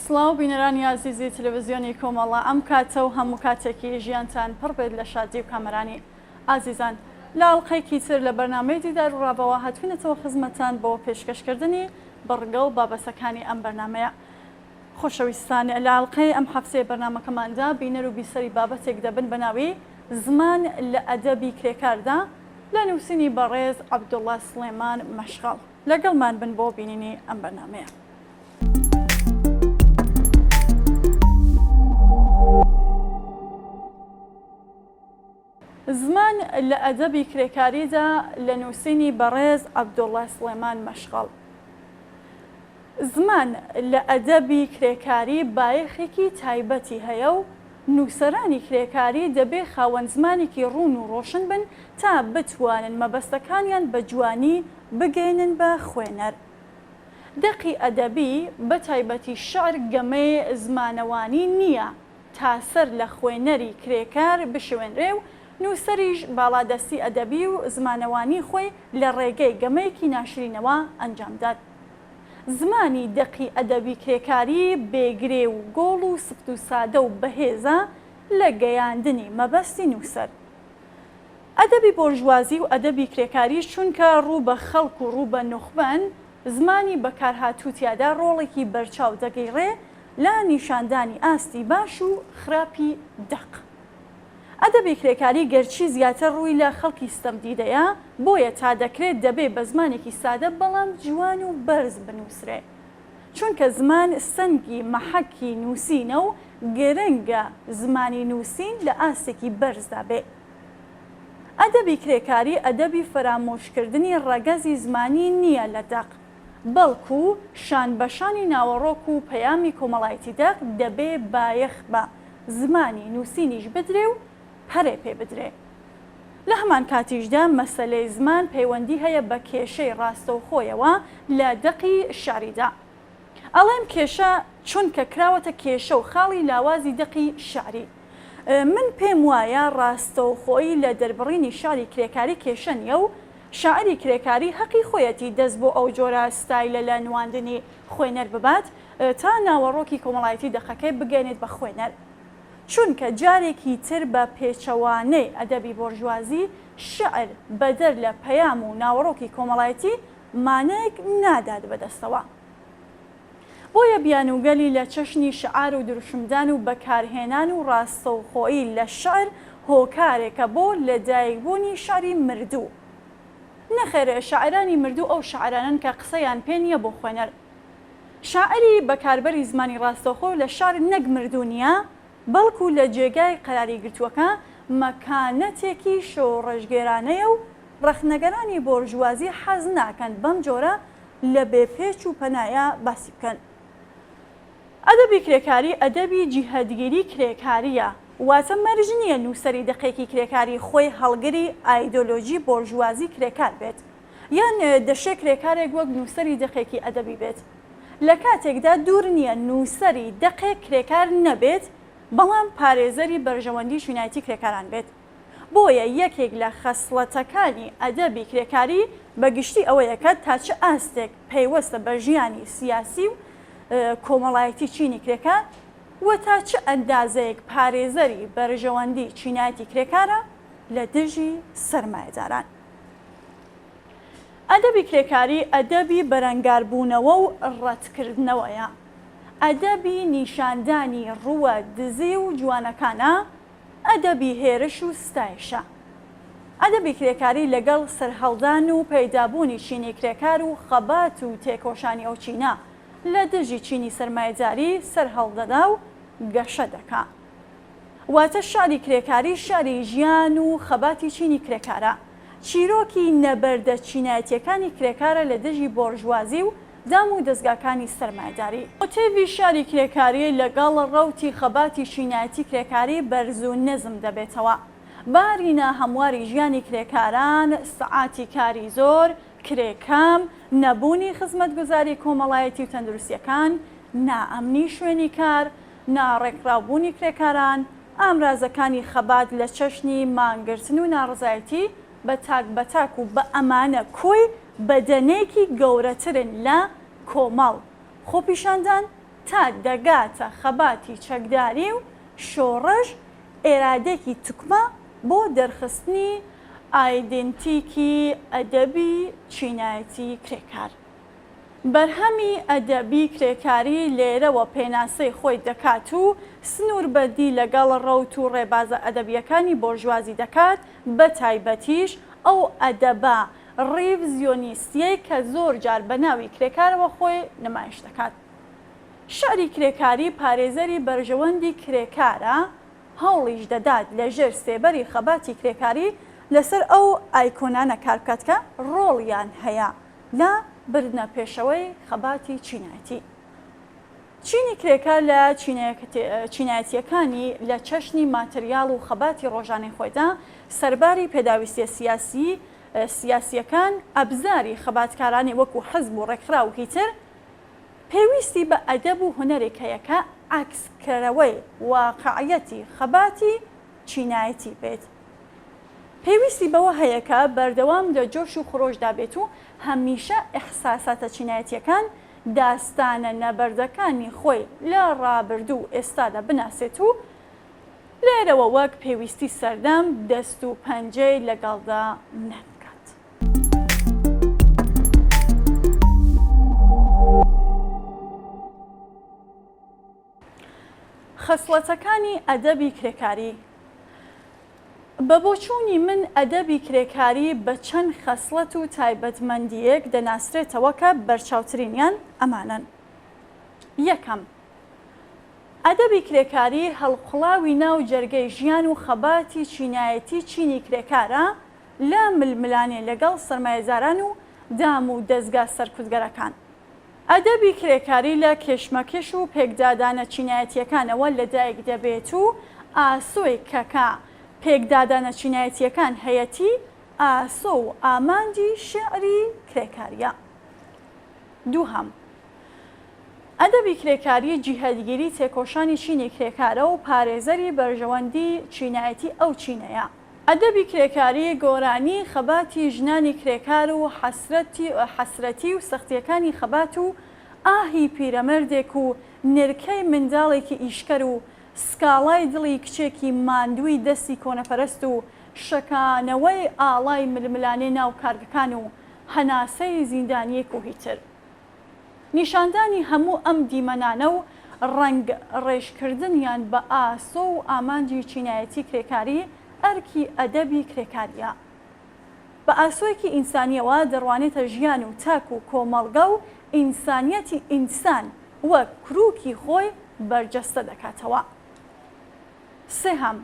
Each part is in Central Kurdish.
سڵاو بینەرانی ئازیزی تلویزیۆنی کۆمەڵە ئەم کاتە و هەموو کاتێکی ژیانتان پڕ بێت لە شادی و کامەرانی. ئازیزان لە ئەڵقەیەکی تر لە بەرنامەی دیدار و ڕاڤەوە هاتوینەتەوە خزمەتتان بۆ پێشکەشکردنی بڕگە و بابەتەکانی ئەم بەرنامەیە. خۆشەویستان لە ئەڵقەی ئەم هەفتەیە بەرنامەکەماندا بینەر و بیسەری بابەتێک دەبن بە ناوی زمان لە ئەدەبی کرێکاردا لە نووسینی بەڕێز عەبدوڵا سڵێمان مەشخەڵ. لەگەڵمان بن بۆ بینینی ئەم بەرنامەیە. زمان لە ئەدەبی کرێکاریدا لە نووسینی بەڕێز عەبدوڵا سڵێمان مەشخەڵ. زمان لە ئەدەبی کرێکاری بایەخێکی تایبەتی هەیە و نووسەرانی کرێکاری دەبێ خاوەن زمانێکی ڕوون و ڕۆشن بن تا بتوانن مەبەستەکانیان بە جوانی بگەیەنن بە خوێنەر. دەقی ئەدەبی، بە تایبەتی شیعر گەمەی زمانەوانی نییە تا سەر لە خوێنەری کرێکار بشێوێنرێ و نووسەریش باڵادەستی ئەدەبی و زمانەوانی خۆی لە ڕێگەی گەمەیەکی ناشرینەوە ئەنجام دات. زمانی دەقی ئەدەبی کرێکاری بێ گرێ و گۆڵ و سفت و سادە و بەهێزە لە گەیاندنی مەبەستی نووسەر. ئەدەبی بۆرژوازی و ئەدەبی کرێکاریش چونکە ڕوو بە خەڵک و ڕوو بە نوخبەن، زمانی بەکارهاتوو تیادا ڕۆڵێکی بەرچاو دەگەیڕێ لە نیشاندانی ئاستی باش و خراپی دەق. ئەدەبی کرێکاری گەرچی زیاتر ڕووی لە خەڵکی ستەمدیدەیە، بۆیە تا دەکرێت دەبێ بە زمانێکی سادە بەڵام جوان و بەرز بنووسرێ. چونکە زمان سەنگی مەحەکی نووسینە و گرنگە زمانی نووسین لە ئاستێکی بەرزدا بێ. ئەدەبی کرێکاری ئەدەبی فەرامۆشکردنی ڕەگەزی زمانی نییە لە دەق، بەڵکو شان بە شانی ناوەڕۆک و پەیامی کۆمەڵایەتی دەق دەبێ بایەخ بە زمانی نووسینیش بدرێ و پەرێ پێ بدرێ. لە هەمان کاتیشدا مەسەلەی زمان پەیوەندی هەیە بە کێشەی ڕاستەوخۆیەوە لە دەقی شیعریدا. ئەڵێم کێشە چونکە کراوەتە کێشە و خاڵی لاوازی دەقی شیعری. من پێم وایە ڕاستەوخۆیی لە دەربڕینی شیعری کرێکاری کێشە نییە و شاعیری کرێکاری هەقی خۆیەتی دەست بۆ ئەو جۆرە ستایلە لە نواندنی خوێنەر ببات تا ناوەڕۆکی کۆمەڵایەتی دەقەکەی بگەیەنێت بە خوێنەر. چونکە جارێکی تر بە پێچەوانەی ئەدەبی بۆرژوازی شیعر بەدەر لە پەیام و ناوەڕۆکی کۆمەڵایەتی مانایەک نادات بەدەستەوە. بۆیە بیانووگەلی لە چەشنی شعار و دروشمدان و بەکارهێنان و ڕاستەوخۆیی لە شعر هۆکارێکە بۆ لەدایکبوونی شعری مردوو. نەخێر شاعیرانی مردوو ئەو شاعیرانەن کە قسەیان پێ نییە بۆ خوێنەر. شاعیری بەکاربەری زمانی ڕاستەوخۆ لە شعر نەک مردوو نییە، بەڵکو لە جێگای قەراری گرتووەکە مەکانەتێکی شۆڕشگێرانەیە و ڕەخنەگەرانی بۆرژوازی حەز ناکەن بەم جۆرە لە بێ پێچ و پەنایە باسی بکەن. ئەدەبی کرێکاری ئەدەبی جیهەتگیری کرێکارییە، واتە مەرج نییە نووسەری دەقێکی کرێکاری خۆی هەڵگری ئایدۆلۆژی بۆرژوازی کرێکار بێت، یان دەشێ کرێکارێک وەک نووسەری دەقێکی ئەدەبی بێت. لە کاتێکدا دوور نییە نووسەری دەقێک کرێکار نەبێت، بەڵام پارێزەری بەرژەوەندی چینایەتی کرێکاران بێت. بۆیە یەکێک لە خەسڵەتەکانی ئەدەبی کرێکاری بە گشتی ئەوەیە کە تا چ ئاستێک پەیوەستە بە ژیانی سیاسی و کۆمەڵایەتی چینی کرێکار و تا چ ئەندازەیەک پارێزەری بەرژەوەندی چینایەتی کرێکارە لە دژی سەرمایەداران. ئەدەبی کرێکاری ئەدەبی بەرەنگاربوونەوە و ڕەتکردنەوەیە. ئەدەبی نیشاندانی ڕووە دزی و جوانەکانە، ئەدەبی هێرش و ستایشە. ئەدەبی کرێکاری لەگەڵ سەرهەڵدان و پەیدابوونی چینی کرێکار و خەبات و تێکۆشانی ئەو چینە لە دژی چینی سەرمایەداری سەرهەڵدەدا و گەشە دەکا. واتە شیعری کرێکاری شیعری ژیان و خەباتی چینی کرێکارە. چیرۆکی نەبەردە چینایەتیەکانی کرێکارە لە دژی بۆرژوازی و دام و دەزگاکانی سەرمایەداری. مۆتیڤی شیعری کرێکاری لەگەڵ ڕەوتی خەباتی چینایەتی کرێکاری بەرز و نزم دەبێتەوە. باری ناهەمواری ژیانی کرێکاران، سەعاتی کاری زۆر، کرێ کەم، نەبوونی خزمەتگوزاری کۆمەڵایەتی و تەندروستیەکان، نائەمنی شوێنی کار، ناڕێکخراوبوونی کرێکاران، ئامرازەکانی خەبات لە چەشنی مانگرتن و ناڕەزایەتی بە تاک بە تاک و بە ئەمانە کۆی بەدەنێکی گەورەترن لە کۆمەڵ خۆپیشاندان. تا دەگاتە خەباتی چەکداری و شۆڕش، ئێرادێکی توکمە بۆ دەرخستنی ئایدنتیکی ئەدەبی چینایەتی کرێکار. بەرهەمی ئەدەبی کرێکاری لێرەوە پێناسەی خۆی دەکات و سنووربەندی لەگەڵ ڕەوت و ڕێبازە ئەدەبییەکانی بۆرژوازی دەکات، بەتایبەتیش ئەو ئەدەبە ڕیڤزیۆنیستییەی کە زۆر جار بە ناوی کرێکارەوە خۆی نمایش دەکات. شیعری کرێکاری پارێزەری بەرژەوەندی کرێکارە، هەوڵیش دەدات لە ژێر سێبەری خەباتی کرێکاری لەسەر ئەو ئایکۆنانە کار بکات کە ڕۆڵیان هەیە لە بردنە پێشەوەی خەباتی چینایەتی. چینی کرێکار لە چینایەتییەکانی لە چەشنی ماتریاڵ و خەباتی ڕۆژانەی خۆیدا، سەرباری پێداویستییە سیاسی سیاسییەکان، ئەبزاری خەباتکارانەی وەکوو حزب و ڕێکخراو و هیتر، پێویستی بە ئەدەب و هونەرێک هەیە کە عەکسکەرەوەی واقعیەتی خەباتی چینایەتی بێت. پێویستی بەوە هەیە کە بەردەوام لە جۆش و خرۆشدا بێت و هەمیشە ئیحساساتە چینایەتییەکان، داستانە نەبەردەکانی خۆی لە ڕابردوو و ئێستادا بناسێت و لێرەوە وەک پێویستی سەردەم دەست و پەنجەی لەگەڵدا نەرم بکات. خەسڵەتەکانی ئەدەبی کرێکاری بە بۆچوونی من ئەدەبی کرێکاری بە چەند خەسڵەت و تایبەتمەندییەک دەناسرێتەوە کە بەرچاوترینیان ئەمانەن. یەکەم، ئەدەبی کرێکاری هەڵقوڵاوی ناو جەرگەی ژیان و خەباتی چینایەتی چینی کرێکارە لە ململانێ لەگەڵ سەرمایەداران و دام و دەزگا سەرکوتگەرەکان. ئەدەبی کرێکاری لە کێشمەکێش و پێکدادانە چینایەتییەکانەوە لەدایک دەبێت و ئاسۆی کە کە پێکدادانە چینایەتییەکان هەیەتی ئاسۆ و ئامانجی شیعری کرێکارییە. دووهەم، ئەدەبی کرێکاری جیهەتگیری تێکۆشانی چینی کرێکارە و پارێزەری بەرژەوەندی چینایەتی ئەو چینەیە. ئەدەبی کرێکاری گۆرانی خەباتی ژنانی کرێکار و حەسرەتی و سەختییەکانی خەبات و ئاهی پیرەمێردێک و نرکەی منداڵێکی ئیشکەر و سکاڵای دڵی کچێکی ماندووی دەستی کۆنەپەرست و شەکانەوەی ئاڵای ململانێ ناو کارگەکان و هەناسەی زیندانییەک و هیتر. نیشاندانی هەموو ئەم دیمەنانە و ڕەنگ ڕێژکردنیان بە ئاسۆ و ئامانجی چینایەتی کرێکاری ئەرکی ئەدەبی کرێکارییە. بە ئاسۆیەکی ئینسانییەوە دەڕوانێتە ژیان و تاک و کۆمەڵگە و ئینسانیەتی ئینسان وەک کروکی خۆی بەرجەستە دەکاتەوە. سێهەم،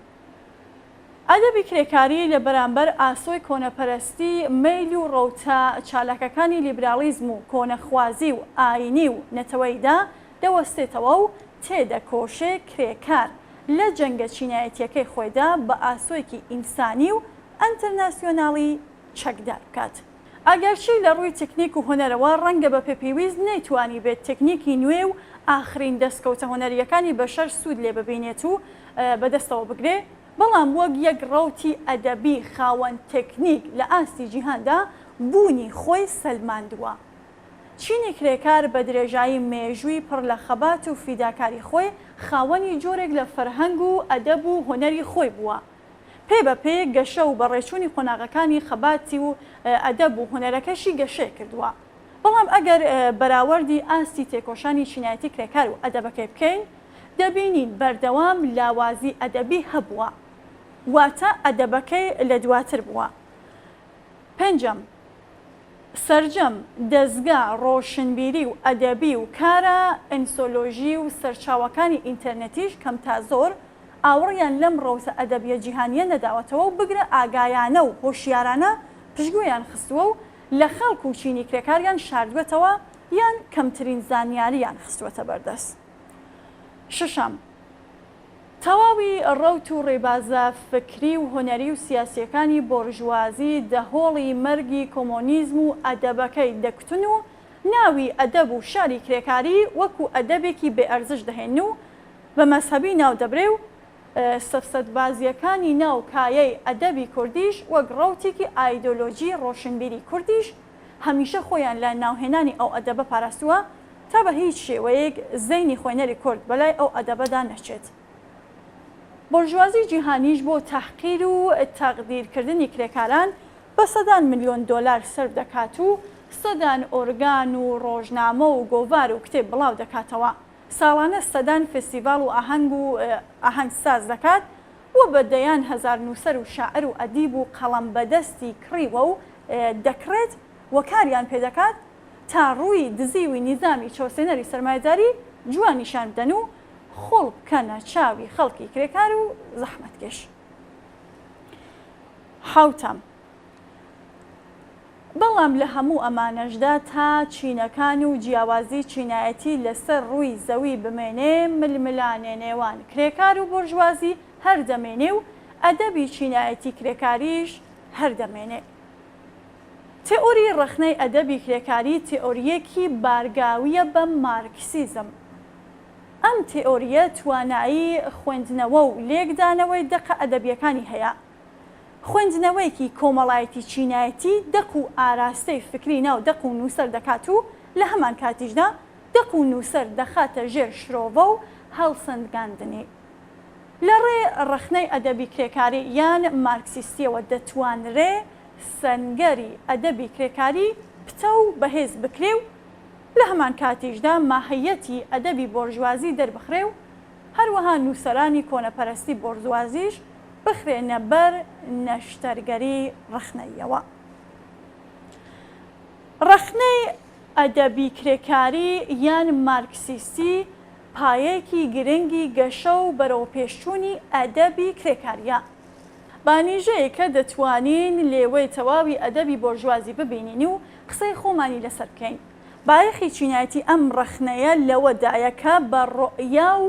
ئەدەبی کرێکاری لە بەرامبەر ئاسۆی کۆنەپەرستی مەیل و ڕەوتە چالاکەکانی لیبراڵیزم و کۆنەخوازی و ئایینی و نەتەوەییدا دەوەستێتەوە و تێدەکۆشێ کرێکار لە جەنگە چینایەتییەکەی خۆیدا بە ئاسۆیەکی ئینسانی و ئەنترناسیۆنالی چەکدار بکات. ئەگەرچی لە ڕووی تکنیک و هونەرەوە ڕەنگە بە پێ پێویست نەیتوانیبێت تکنیکی نوێ و ئاخرین دەستکەوتە هونەرییەکانی بەشەر سوود لێ ببینێت و بەدەستەوە بگرێ، بەڵام وەک یەک ڕەوتی ئەدەبی خاوەن تکنیک لە ئاستی جیهاندا بوونی خۆی سەلماندووە. چینی کرێکار بە درێژایی مێژووی پڕ لە خەبات و فیداکاری خۆی خاوەنی جۆرێک لە فەرهەنگ و ئەدەب و هونەری خۆی بووە. پێ بە پێ گەشە و بەڕێچوونی قۆناغەکانی خەباتی و ئەدەب و هونەرەکەشی گەشەی کردووە. بەڵام ئەگەر بەراوەردی ئاستی تێکۆشانی چینایەتی کرێکار و ئەدەبەکەی بکەین، دەبینین بەردەوام لاوازی ئەدەبی هەبووە. واتە ئەدەبەکەی لە دواتر بووە. پێنجەم، سەرجەم دەزگا ڕۆشنبیری و ئەدەبی و کارە ئەنسۆلۆژی و سەرچاوەکانی ئینتەرنێتیش کەم تا زۆر ئاوڕیان لەم ڕەوتە ئەدەبیە جیهانیە نەداوەتەوە و بگرە ئاگایانە و هۆشیارانە پشتگوێیان خستووە و لە خەڵک و چینی کرێکاریان شاردووەتەوە یان کەمترین زانیاریان خستووەتە بەردەست. شەشەم، تەواوی ڕەوت و ڕێبازە فکری و هونەری و سیاسیەکانی بۆرژوازی دەهۆڵی مەرگی کۆمۆنیزم و ئەدەبەکەی دەکوتن و ناوی ئەدەب و شاری کرێکاری وەکو ئەدەبێکی بێ ئەرزش دەهێنن و بە مەزهەبی ناو دەبرێ و سەفسەتبازیەکانی ناو کایەی ئەدەبی کوردیش وەک ڕەوتێکی ئایدۆلۆژی ڕۆشنبیری کوردیش هەمیشە خۆیان لە ناوهێنانی ئەو ئەدەبە پاراستووە. تا بە هیچ شێوەیەک زەینی خوێنەری کورد بەلای ئەو ئەدەبەدا نەچێت. بۆرژوازی جیهانیش بۆ تەحقیر و تەقدیرکردنی کرێکاران بە سەدان ملیۆن دۆلار سەرف دەکات و سەدان ئۆرگان و ڕۆژنامە و گۆڤار و کتێب بڵاو دەکاتەوە، ساڵانە سەدان فستیڤاڵ و ئاهەنگ و ئاهەنگ ساز دەکات و بە دەیان هەزار نووسەر و شاعر و ئەدیب و قەڵەم بەدەستی کڕیوە و دەکڕێت و کاریان پێدەکات تا ڕووی دزیوی نیزامی چەوسێنەری سەرمایەداری جوان نیشان بدەن و خۆڵ بکەنە چاوی خەڵکی کرێکار و زەحمەتکێش. حەوتەم، بەڵام لە هەموو ئەمانەشدا تا چینەکان و جیاوازی چینایەتی لەسەر ڕووی زەوی بمێنێ، ململانێ نێوان کرێکار و بۆرژوازی هەر دەمێنێ و ئەدەبی چینایەتی کرێکاریش هەر دەمێنێ. تێئۆری ڕەخنەی ئەدەبی کرێکاری تێئۆرییەکی بارگاوییە بە مارکسیزم. ئەم تێئۆرییە توانایی خوێندنەوە و لێکدانەوەی دەقە ئەدەبییەکانی هەیە. خوێندنەوەیەکی کۆمەڵایەتی چینایەتی دەق و ئاراستەی فکری ناو دەق و نووسەر دەکات و لە هەمان کاتیشدا دەق و نووسەر دەخاتە ژێر شرۆڤە و هەڵسەنگاندنی. لە ڕێ ڕەخنەی ئەدەبی کرێکاری یان مارکسیستییەوە دەتوانرێ سەنگەری ئەدەبی کرێکاری پتەو و بەهێز بکرێ و لە هەمان کاتیشدا ماهییەتی ئەدەبی بۆرژوازی دەربخرێ و هەروەها نووسەرانی کۆنەپەرستی بۆرزوازیش بخرێنە بەر نەشتەرگەری ڕەخنەییەوە. ڕەخنەی ئەدەبی کرێکاری یان مارکسیستی پایەیەکی گرنگی گەشە و بەرەوپێشچوونی ئەدەبی کرێکارییە. بانیژەیەکە دەتوانین لێوەی تەواوی ئەدەبی بۆرژوازی ببینین و قسەی خۆمانی لەسەر بکەین. بایەخی چینایەتی ئەم ڕەخنەیە لەوەدایە کە بە ڕوئیا و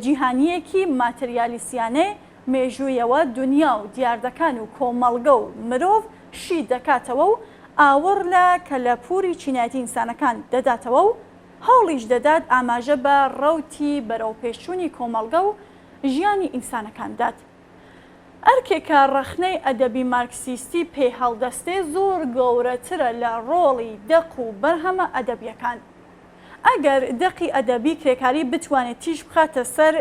جیهانییەکی ماتریالیستیانەی مێژوویەوە دونیا و دیاردەکان و کۆمەڵگە و مرۆڤ شی دەکاتەوە و ئاوڕ لە کەلەپووری چینایەتی ئینسانەکان دەداتەوە و هەوڵیش دەدات ئاماژە بە ڕەوتی بەرەوپێشچوونی کۆمەڵگە و ژیانی ئینسانەکان بدات. ئەرکێک کە ڕەخنەی ئەدەبی مارکسیستی پێی هەڵدەستێ زۆر گەورەترە لە ڕۆڵی دەق و بەرهەمە ئەدەبییەکان. ئەگەر دەقی ئەدەبی کرێکاری بتوانێت تیشک بخاتە سەر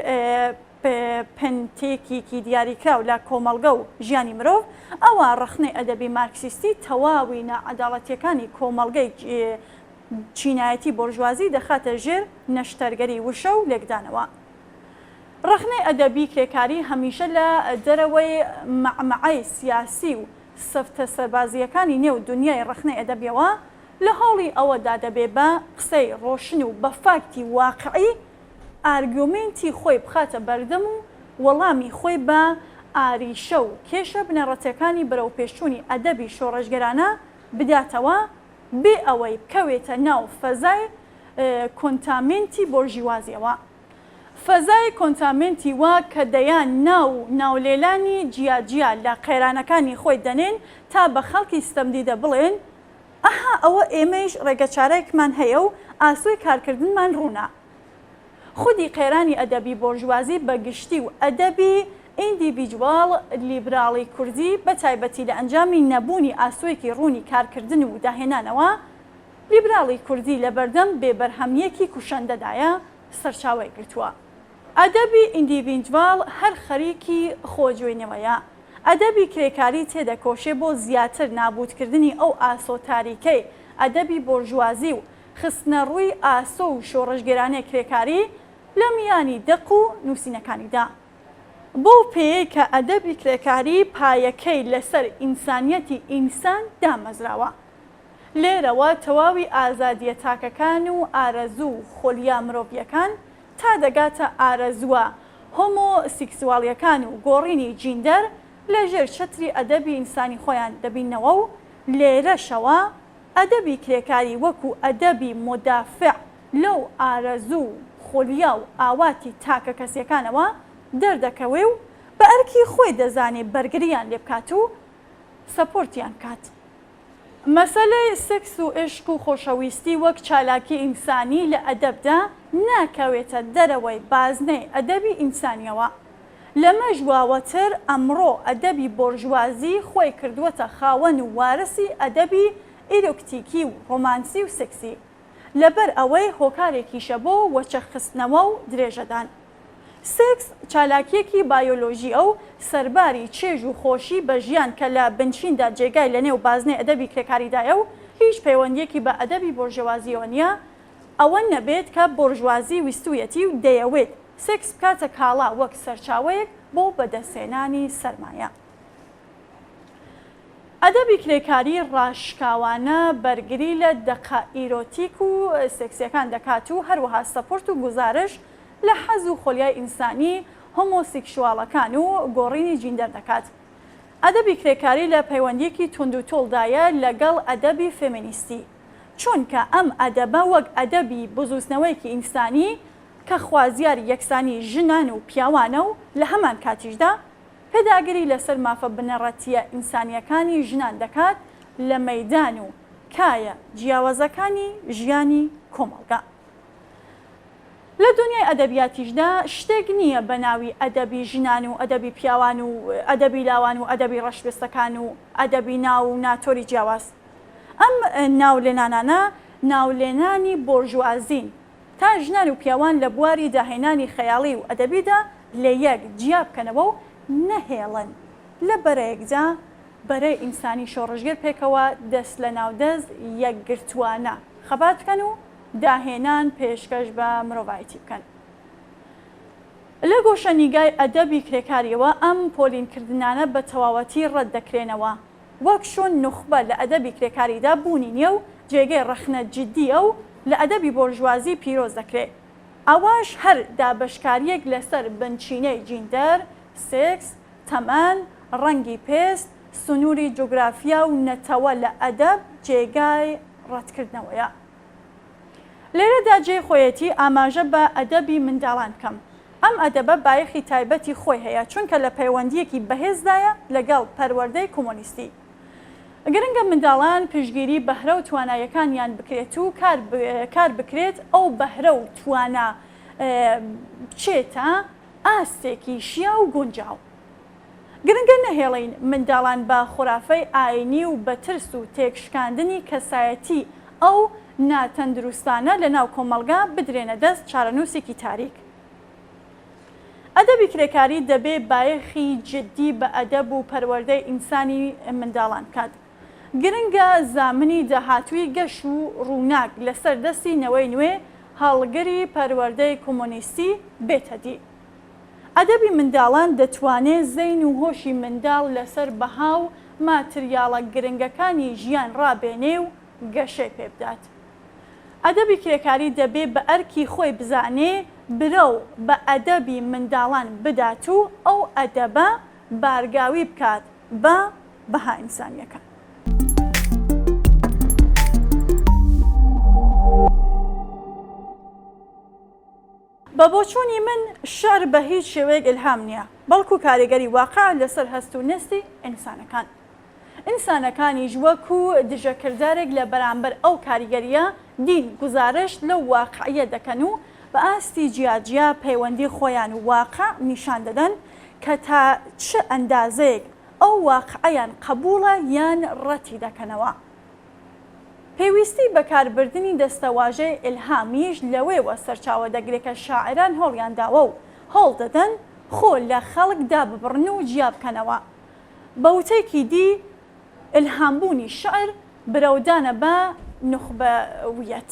پنتێکیکی دیاریکراو لە کۆمەڵگە و ژیانی مرۆڤ، ئەوا ڕەخنەی ئەدەبی مارکسیستی تەواوی ناعەداڵەتییەکانی کۆمەڵگەی چینایەتی بۆرژوازی دەخاتە ژێر نەشتەرگەری وشە و لێکدانەوە. ڕەخنەی ئەدەبی کرێکاری هەمیشە لە دەرەوەی مەعمەعەی سیاسی و سفتە سەربازییەکانی نێو دونیای ڕەخنەی ئەدەبیەوە لە هەوڵی ئەوەدا دەبێ بە قسەی ڕۆشن و بە فاکتی واقعی ئارگیومێنتی خۆی بخاتە بەردەم و وەڵامی خۆی بە ئاریشە و کێشە بنەڕەتیەکانی بەرەوپێشچوونی ئەدەبی شۆڕشگێرانە بداتەوە بێ ئەوەی بکەوێتە ناو فەزای کۆنتامێنتی بۆرژیوازیەوە. فەزای کۆنتامێنتی وا کە دەیان ناو و ناولێلانی جیا جیا لە قەیرانەکانی خۆی دەنێن تا بە خەڵکی ستەمدیدە بڵێن ئەها ئەوە ئێمەیش ڕێگەچارەیەکمان هەیە و ئاسۆی کارکردنمان ڕوونە. خودی قەیرانی ئەدەبی بۆرژوازی بە گشتی و ئەدەبی ئیندیڤیجواڵ لیبراڵی کوردی بە تایبەتی لە ئەنجامی نەبوونی ئاسۆیەکی ڕوونی کارکردن و داهێنانەوە، لیبراڵی کوردی لەبەردەم بێ بەرهەمییەکی کوشەندەدایە، سەرچاوەی گرتووە. ئەدەبی ئیندیڤیجواڵ هەر خەریکی خۆجوێنەوەیە. ئەدەبی کرێکاری تێدەکۆشێ بۆ زیاتر نابوودکردنی ئەو ئاسۆ تاریکەی ئەدەبی بۆرژوازی و خستنەڕووی ئاسۆ و شۆڕشگێرانەی کرێکاری لە میانی دەق و نووسینەکانیدا. بەو پێیەی کە ئەدەبی کرێکاری پایەکەی لەسەر ئینسانیەتی ئینسان دامەزراوە. لێرەوە تەواوی ئازادییە تاکەکان و ئارەزوو و خولیا مرۆڤییەکان تا دەگاتە ئارەزووە هۆمۆسیکسواڵییەکان و گۆڕینی جیندەر لە ژێر چەتری ئەدەبی ئینسانی خۆیان دەبیننەوە و لێرەشەوە ئەدەبی کرێکاری وەکو ئەدەبی مودافع لەو ئارەزوو و خولیا و ئاواتی تاکەکەسییەکانەوە دەردەکەوێ و بە ئەرکی خۆی دەزانێ بەرگرییان لێ بکات و سەپۆرتیان بکات. مەسەلەی سێکس و عیشق و خۆشەویستی وەک چالاکی ئینسانی لە ئەدەبدا ناکەوێتە دەرەوەی بازنەی ئەدەبی ئینسانیەوە. لەمەش واوەتر ئەمڕۆ ئەدەبی بۆرژوازی خۆی کردووەتە خاوەن و وارسی ئەدەبی ئیرۆکتیکی و ڕۆمانسی و سێکسی. لەبەر ئەوەی هۆکارێکیشە بۆ وەچەخستنەوە و درێژەدان. سێکس چالاکییەکی بایۆلۆژییە و سەرباری چێژ و خۆشی بە ژیان کە لە بنچیندا جێگای لە نێو بازنەی ئەدەبی کرێکاریدایە و هیچ پەیوەندییەکی بە ئەدەبی بۆرژوازییەوە نییە ئەوە نەبێت کە بۆرژوازی ویستوویەتی و دەیەوێت سێکس بکاتە کاڵا وەک سەرچاوەیەک بۆ بەدەستهێنانی سەرمایە. ئەدەبی کرێکاری ڕاشکاوانە بەرگری لە دەقە ئیرۆتیک و سێکسییەکان دەکات و هەروەها سەپۆرت و گوزارش لە حەز و خۆلیای ئینسانی هۆمۆسیکشواڵەکان و گۆڕینی جیندەر دەکات. ئەدەبی کرێکاری لە پەیوەندییەکی توندوتۆڵدایە لەگەڵ ئەدەبی فێمینیستی. چونکە ئەم ئەدەبە وەک ئەدەبی بزووتنەوەیەکی ئینسانی کە خوازیاری یەکسانی ژنان و پیاوانە و لە هەمان کاتیشدا پێداگری لەسەر مافە بنەڕەتییە ئینسانییەکانی ژنان دەکات لە مەیدان و کایە جیاوازەکانی ژیانی کۆمەڵگا. لە دونیای ئەدەبیاتیشدا شتێک نییە بە ناوی ئەدەبی ژنان و ئەدەبی پیاوان و ئەدەبی لاوان و ئەدەبی ڕەشپێستەکان و ئەدەبی ناو و ناتۆری جیاواز. ئەم ناولێنانانە ناولێنانی بۆرژوازین تا ژنان و پیاوان لە بواری داهێنانی خەیاڵی و ئەدەبیدا لە یەک جیا بکەنەوە و نەهێڵن لە بەرەیەکدا بەرەی ئینسانی شۆڕشگێر پێکەوە دەست لە ناو دەست یەکگرتووانە خەبات بکەن و داهێنان پێشکەش بە مرۆڤایەتی بکەن. لە گۆشەنیگای ئەدەبی کرێکارییەوە ئەم پۆلینکردنانە بە تەواوەتی ڕەت دەکرێنەوە. وەک چۆن نوخبە لە ئەدەبی کرێکاریدا بوونی نییە و جێگەی ڕەخنە جیددییە و لە ئەدەبی بۆرژوازی پیرۆز دەکرێ، ئاواش هەر دابەشکارییەک لەسەر بنچینەی جیندەر، سێکس، تەمەن، ڕەنگی پێست، سنووری جوگرافیا و نەتەوە لە ئەدەب جێگای ڕەتکردنەوەیە. لێرەدا جێی خۆیەتی ئاماژە بە ئەدەبی منداڵان بکەم. ئەم ئەدەبە بایەخی تایبەتی خۆی هەیە، چونکە لە پەیوەندییەکی بەهێزدایە لەگەڵ پەروەردەی کۆمۆنیستی. گرنگە منداڵان پشتگیری بەهرە و تواناییەکانیان بکرێت و کار بکرێت ئەو بەهرە و توانا بچێتە ئاستێکی شیاو و گونجاو. گرنگە نەهێڵین منداڵان بە خورافەی ئاینی و بە ترس و تێکشکاندنی کەسایەتی ئەو ناتەندروستانە لەناو کۆمەڵگا بدرێنە دەست چارەنووسێکی تاریک. ئەدەبی کرێکاری دەبێ بایەخی جدی بە ئەدەب و پەروەردەی ئینسانی منداڵان بکات. گرنگە زامنی داهاتووی گەش و ڕووناک لەسەر دەستی نەوەی نوێ هەڵگری پەروەردەی کۆمۆنیستی بێتە دی. ئەدەبی منداڵان دەتوانێ زەین و هۆشی منداڵ لەسەر بەها و ماتریاڵە گرنگەکانی ژیان ڕابێنێ و گەشەی پێ بدات. ئەدەبی کرێکاری دەبێ بە ئەرکی خۆی بزانێ برەو بە ئەدەبی منداڵان بدات و ئەو ئەدەبە بارگاوی بکات بە بەها ئینسانییەکان. بە بۆچوونی من شیعر بە هیچ شێوەیەک ئیلهام نییە، بەڵکو کاریگەری واقعە لەسەر هەست و نەستی ئینسانەکان. ئینسانەکانیش وەکو دژەکردارێک لە بەرامبەر ئەو کاریگەرییە دین گوزارشت لەو واقعیە دەکەن و بە ئاستی جیاجیا پەیوەندی خۆیان و واقع نیشان دەدەن کە تا چ ئەندازەیەک ئەو واقعەیان قەبوڵە یان ڕەتی دەکەنەوە. پێویستی بەکاربردنی دەستەواژەی ئیلهامیش لەوێوە سەرچاوە دەگرێ کە شاعیران هەوڵیان داوە و هەوڵ دەدەن خۆ لە خەڵک داببڕن و جیا بکەنەوە. بە وتەیەکی دی ئیلهامبوونی شیعر برەودانە بە نوخبەویەت.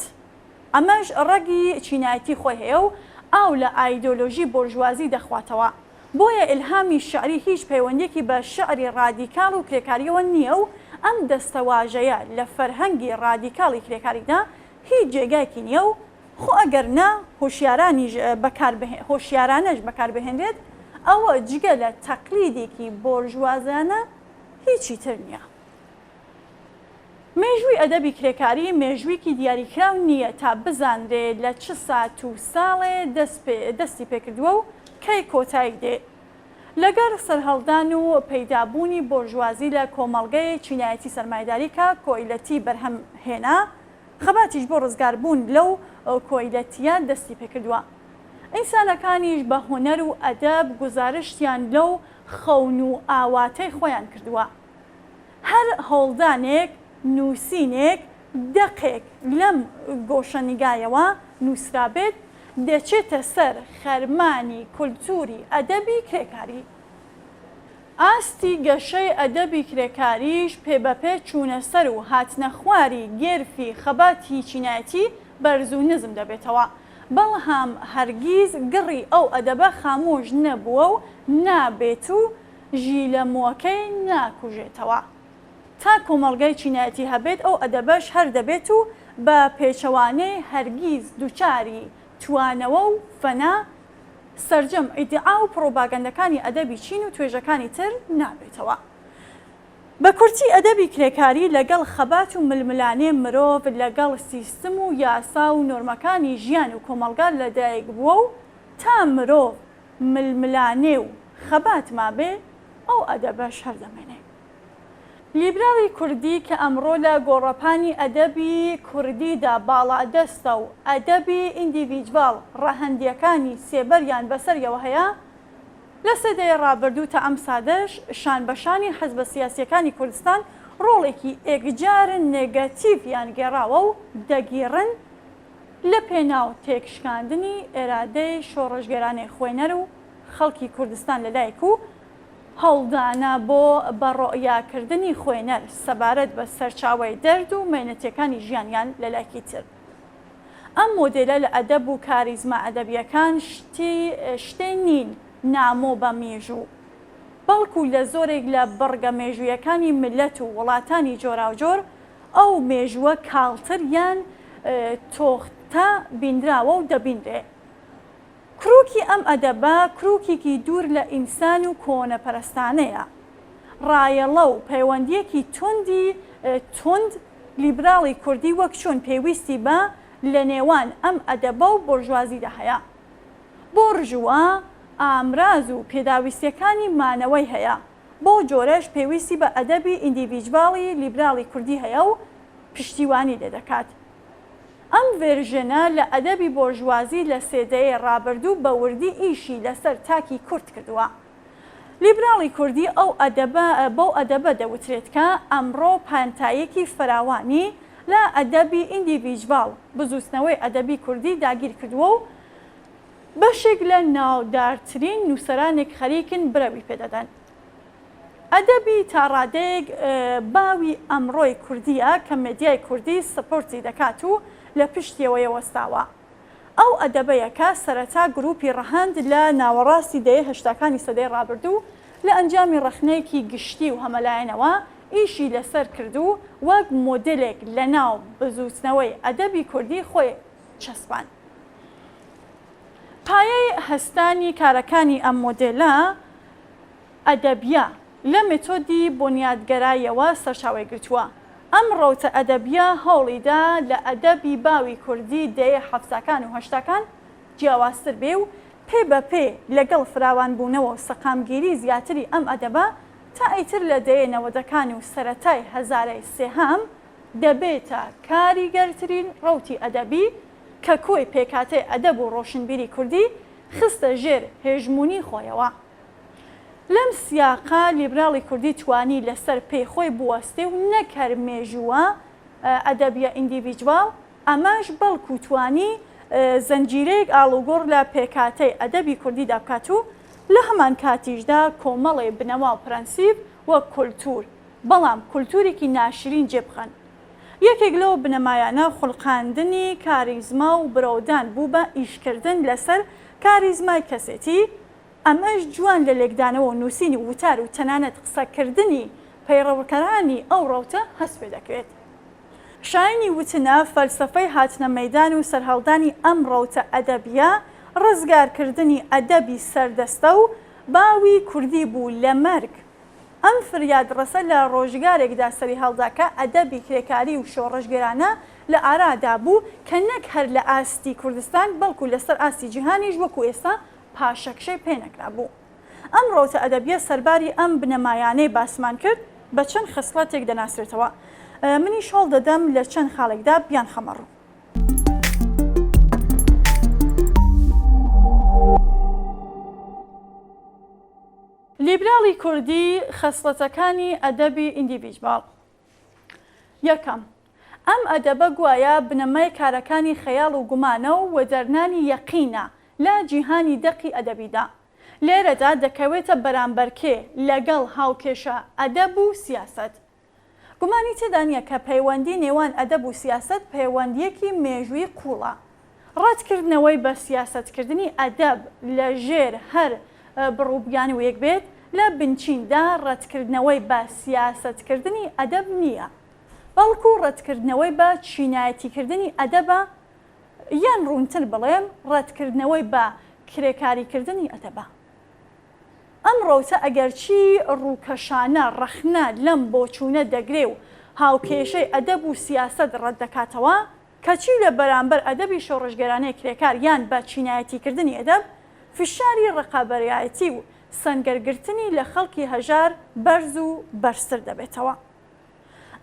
ئەمەش ڕەگی چینایەتی خۆی هەیە و ئاو لە ئایدۆلۆژی بۆرژوازی دەخواتەوە. بۆیە ئیلهامی شیعری هیچ پەیوەندییەکی بە شیعری ڕادیکاڵ و کرێکارییەوە نییە و ئەم دەستەواژەیە لە فەرهەنگی ڕادیکاڵی کرێکاریدا هیچ جێگایەکی نییە و خۆ ئەگەر نا هۆشیارانیش بەکار هۆشیارانەش بەکار بهێنرێت ئەوە جگە لە تەقلیدێکی بۆرژوازانە هیچی تر نییە. مێژووی ئەدەبی کرێکاری مێژوویکی دیاریکراو نییە تا بزانرێ لە چ سات و ساڵێ دەستی پێکردووە و کەی کۆتایی دێ. لەگەڵ سەرهەڵدان و پەیدابوونی بۆرژوازی لە کۆمەڵگەی چینایەتی سەرمایەداری کە کۆیلەتی بەرهەم هێنا، خەباتیش بۆ ڕزگاربوون لەو کۆیلەتییە دەستی پێکردووە. ئینسانەکانیش بە هونەر و ئەدەب گوزارشتیان لەو خەون و ئاواتەی خۆیان کردووە. هەر هەوڵدانێک، نووسینێک، دەقێک لەم گۆشەنیگایەوە نووسرابێت، دەچێتە سەر خەرمانی کولتووری ئەدەبی کرێکاری. ئاستی گەشەی ئەدەبی کرێکاریش پێبەپێ چوونەسەر و هاتنەخواری گێرفی خەباتی چینایەتی بەرز و نزم دەبێتەوە. بەڵام هەرگیز گڕی ئەو ئەدەبە خامۆش نەبووە و نابێت و ژیلەمۆکەی ناکوژێتەوە. تا کۆمەڵگای چینایەتی هەبێت ئەو ئەدەبەش هەر دەبێت و بە پێچەوانەی هەرگیز دوچاری توانەوە و فەنا سەرجەم ئیدعا و پڕوباگەندەکانی ئەدەبی چین و توێژەکانی تر نابێتەوە. بە کورتی ئەدەبی کرێکاری لەگەڵ خەبات و ململانێ مرۆڤ لەگەڵ سیستم و یاسا و نۆرمەکانی ژیان و کۆمەڵگا لەدایک بووە و تا مرۆڤ ململانێ و خەبات مابێ ئەو ئەدەبەش هەر دەمێنێ. لیبراڵی کوردی کە ئەمڕۆ لە گۆڕەپانی ئەدەبی کوردیدا باڵادەستە و ئەدەبی ئیندیڤیجواڵ ڕەهەندییەکانی سێبەریان بەسەریەوە هەیە، لە سێ دەیە ڕابردوو تا ئەم ساتەش شانبەشانی حزبە سیاسییەکانی کوردستان ڕۆڵێکی ئێکجار نێگەتیڤیان گێڕاوە و دەگیڕن لە پێناو تێکشکاندنی ئێرادەی شۆڕشگێرانەی خوێنەر و خەڵکی کوردستان لە لایەک و هەوڵدانە بۆ بە ڕۆیاکردنی خوێنەر سەبارەت بە سەرچاوەی دەرد و مەینەتیەکانی ژیانیان لە لایەکی تر. ئەم مۆدێلە لە ئەدەب و کاریزما ئەدەبیەکان شتی شتێ نین نامۆ بە میژوو، بەڵکو لە زۆرێک لە بڕگە مێژوویەکانی میللەت و وڵاتانی جۆراوجۆر ئەو مێژووە کاڵتر یان تۆختە بینراوە و دەبینرێ. کروکی ئەم ئەدەبە کروکیکی دوور لە ئینسان و کۆنەپەرستانەیە. ڕایەڵە و پەیوەندییەکی توندی توند لیبراڵی کوردی وەک چۆن پێویستی بە لە نێوان ئەم ئەدەبە و بۆرژوازیدا هەیە. بۆرژوا ئامراز و پێداویستیەکانی مانەوەی هەیە. بەو جۆرەش پێویستی بە ئەدەبی ئیندیڤیجواڵی لیبراڵی کوردی هەیە و پشتیوانی لێ دەکات. ئەم ڤێرژنە لە ئەدەبی بۆرژوازی لە سێ دەیەی ڕابردوو بە وردی ئیشی لەسەر تاکی کورد کردووە. لیبراڵی کوردی ئەو ئەدەبە بەو ئەدەبە دەوترێت کە ئەمڕۆ پانتاییەکی فراوانی لە ئەدەبی ئیندیڤیجواڵ بزووتنەوەی ئەدەبی کوردی داگیر کردووە و بەشێک لە ناودارترین نووسەرانێک خەریکن برەوی پێ دەدەن. ئەدەبی تا ڕادەیەک باوی ئەمڕۆی کوردییە کە مێدیای کوردی سپۆرتی دەکات و لە پشتیەوەیە وەستاوە. ئەو ئەدەبەیە کە سەرەتا گروپی ڕەهەند لە ناوەڕاستی دەیەی هەشتاکانی سەدەی ڕابردوو لە ئەنجامی ڕەخنەیەکی گشتی و هەمەلایەنەوە ئیشی لەسەر کرد و وەک مۆدێلێک لەناو بزووتنەوەی ئەدەبی کوردی خۆی چەسپاند. پایەی هەستانی کارەکانی ئەم مۆدێلە ئەدەبییە لە مێتۆدی بونیادگەراییەوە سەرچاوەی گرتووە. ئەم ڕەوتە ئەدەبییە هەوڵی دا لە ئەدەبی باوی کوردی دەیەی حەفتاکان و هەشتاکان جیاوازتر بێ و پێ بە پێ لەگەڵ فراوانبوونەوە و سەقامگیری زیاتری ئەم ئەدەبە تا ئیتر لە دەیەی نەوەدەکان و سەرەتای هەزارەی سێهەم دەبێتە کاریگەرترین ڕەوتی ئەدەبی کە کۆی پێکهاتەی ئەدەب و ڕۆشنبیری کوردی خستە ژێر هێژموونی خۆیەوە. لەم سیاقە لیبراڵی کوردی توانی لەسەر پێی خۆی بوەستێ و نەک هەر مێژووە ئەدەبیە ئیندیڤیجواڵ ئەمەش بەڵکو توانی زنجیرەیەک ئاڵوگۆڕ لە پێکهاتەی ئەدەبی کوردیدا بکات و لە هەمان کاتیشدا کۆمەڵێ بنەما و پرەنسیپ وەک کولتوور بەڵام کولتوورێکی ناشرین جێ بخەن. یەکێک لەو بنەمایانە خولقاندنی کاریزما و برەودان بوو بە ئیشکردن لەسەر کاریزمای کەسێتی، ئەمەش جوان لە لێکدانەوە و نووسینی وتار و تەنانەت قسەکردنی پەیڕەوکەرانی ئەو ڕەوتە هەست پێ دەکرێت. شایەنی وتنە فەلسەفەی هاتنە مەیدان و سەرهەڵدانی ئەم ڕەوتە ئەدەبییە ڕزگارکردنی ئەدەبی سەردەستە و باوی کوردی بوو لە مەرگ. ئەم فریادڕەسە لە ڕۆژگارێکدا سەریهەڵدا کە ئەدەبی کرێکاری و شۆڕشگێرانە لە ئارادا بوو کە نەک هەر لە ئاستی کوردستان بەڵکو لەسەر ئاستی جیهانیش وەکو ئێستا پاشەکشەی پێنەکرابوو. ئەم ڕەوتە ئەدەبییە سەرباری ئەم بنەمایانەی باسمان کرد بە چەند خەسڵەتێک دەناسرێتەوە. منیش هەوڵ دەدەم لە چەند خاڵێکدا بیانخەمە ڕوو. لیبراڵی کوردی، خەسڵەتەکانی ئەدەبی ئیندیڤیجواڵ. یەکەم. ئەم ئەدەبە گوایە بنەمای کارەکانی خەیاڵ و گومانە و وەدەرنانی یەقینە لە جیهانی دەقی ئەدەبیدا. لێرەدا دەکەوێتە بەرامبەرکێ لەگەڵ هاوکێشە ئەدەب و سیاسەت. گومانی تێدا نییە کە پەیوەندی نێوان ئەدەب و سیاسەت پەیوەندییەکی مێژووی قووڵە. ڕەتکردنەوەی بە سیاسەتکردنی ئەدەب لە ژێر هەر بڕوبیانوویەک بێت، لە بنچیندا ڕەتکردنەوەی بە سیاسەتکردنی ئەدەب نییە، بەڵکو ڕەتکردنەوەی بە چینایەتیکردنی ئەدەبە، یان ڕوونتر بڵێم ڕەتکردنەوەی بە کرێکاریکردنی ئەدەبە. ئەم ڕەوتە ئەگەرچی ڕووکەشانە ڕەخنە لەم بۆچوونە دەگرێ و هاوکێشەی ئەدەب و سیاسەت ڕەتدەکاتەوە، کەچی لە بەرامبەر ئەدەبی شۆڕشگێرانەی کرێکار یان بە چینایەتیکردنی ئەدەب، فشاری ڕقابەرایەتی و سەنگەرگرتنی لە خەڵکی هەژار بەرز و بەرزتر دەبێتەوە.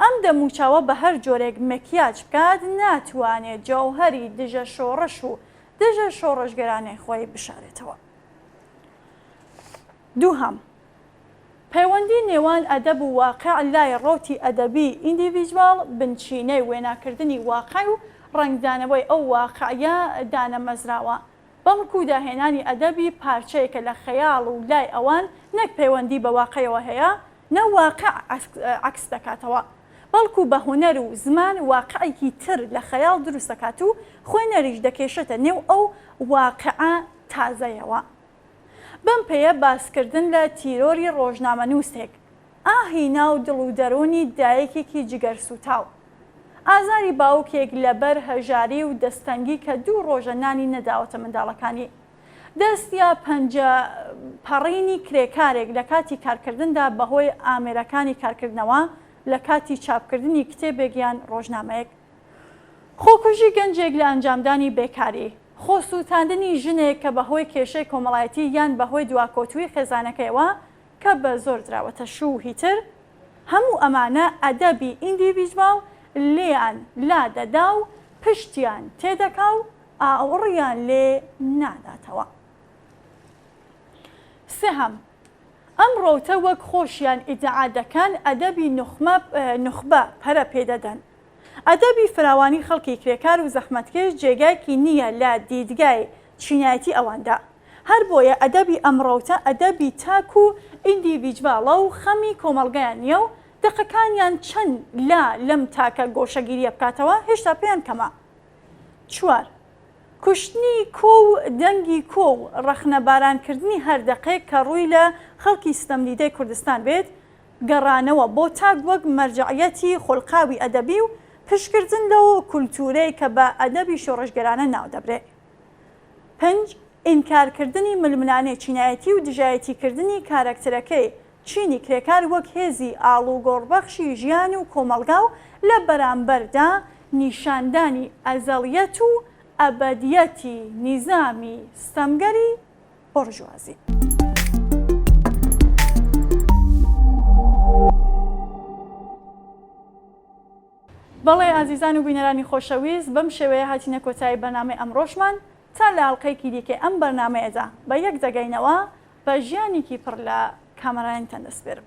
ئەم دەموچاوە بە هەر جۆرێک مەکیاج بکات ناتوانێ جەوهەری دژە شۆڕش و دژە شۆڕشگێرانەی خۆی بشارێتەوە. دووهەم، پەیوەندی نێوان ئەدەب و واقع لای ڕەوتی ئەدەبی ئیندیڤیدواڵ بنچینەی وێناکردنی واقع و ڕەنگدانەوەی ئەو واقعە دانەمەزراوە، بەڵکو داهێنانی ئەدەبی پارچەیەکە لە خەیاڵ و لای ئەوان نەک پەیوەندی بە واقعەوە هەیە نە واقع عەکس دەکاتەوە، بەڵکو بە هونەر و زمان واقعێکی تر لە خەیاڵ دروست دەکات و خوێنەریش دەکێشێتە نێو ئەو واقعە تازەیەوە. بەم پێیە باسکردن لە تیرۆری ڕۆژنامەنووسێک، ئاهی ناو دڵ و دەروونی دایکێکی جگەرسووتاو، ئازاری باوکێک لەبەر هەژاری و دەستەنگی کە دوو ڕۆژە نانی نەداوەتە منداڵەکانی، دەست یا پەنجە پەڕینی کرێکارێک لە کاتی کارکردندا بەهۆی ئامێرەکانی کارکردنەوە لە کاتی چاپکردنی کتێبێک یان ڕۆژنامەیەک. خۆکوژی گەنجێک لە ئەنجامدانی بێکاری. خۆسووتاندنی ژنێک کە بەهۆی کێشەی کۆمەڵایەتی یان بەهۆی دواکەوتووی خێزانەکەیەوە کە بە زۆر دراوەتە شوو و هیتر، هەموو ئەمانە ئەدەبی ئیندیڤیدواڵ لێیان لا دەدا و پشتیان تێدەکا و ئاوڕیان لێ ناداتەوە. سێهەم، ئەم ڕەوتە وەک خۆشیان ئیدعا دەکەن ئەدەبی نوخمە، نوخبە، پەرە پێدەدەن. ئەدەبی فراوانی خەڵکی کرێکار و زەحمەتکێش جێگایەکی نییە لە دیدگای چینایەتی ئەواندا. هەر بۆیە ئەدەبی ئەم ڕەوتە ئەدەبی تاک و ئیندیڤیجواڵە و خەمی کۆمەڵگایان نییە و دەقەکانیان چەند لا لەم تاکە گۆشەگیرییە بکاتەوە هێشتا پێیان کەمە. چوار. کوشتنی کۆ و دەنگی کۆ و ڕەخنەبارانکردنی هەر دەقێک کە ڕووی لە خەڵکی ستەمدیدەی کوردستان بێت، گەڕانەوە بۆ تاک وەک مەرجەعیەتی خولقاوی ئەدەبی و پشتکردن لەو کولتوورەی کە بە ئەدەبی شۆڕشگێرانە ناودەبرێ. پنج، ئینکارکردنی ململانێ چینایەتی و دژایەتیکردنی کارەکتەرەکەی چینی کرێکار وەک هێزی ئاڵوگۆڕبەخشی ژیان و کۆمەڵگا و لە بەرامبەردا نیشاندانی ئەزەڵیەت و ئەبەدیەتی نیزامی ستەمگەری بۆرژوازی. بەڵێ ئازیزان و بینەرانی خۆشەویست بەم شێوەیە هاتینە کۆتایی بەرنامەی ئەمڕۆشمان تا لە ئەڵقەیەکی دیکەی ئەم بەرنامەیەدا بە یەک دەگەینەوە بە ژیانێکی پڕ لە کامەرانیتان دەسپێرم.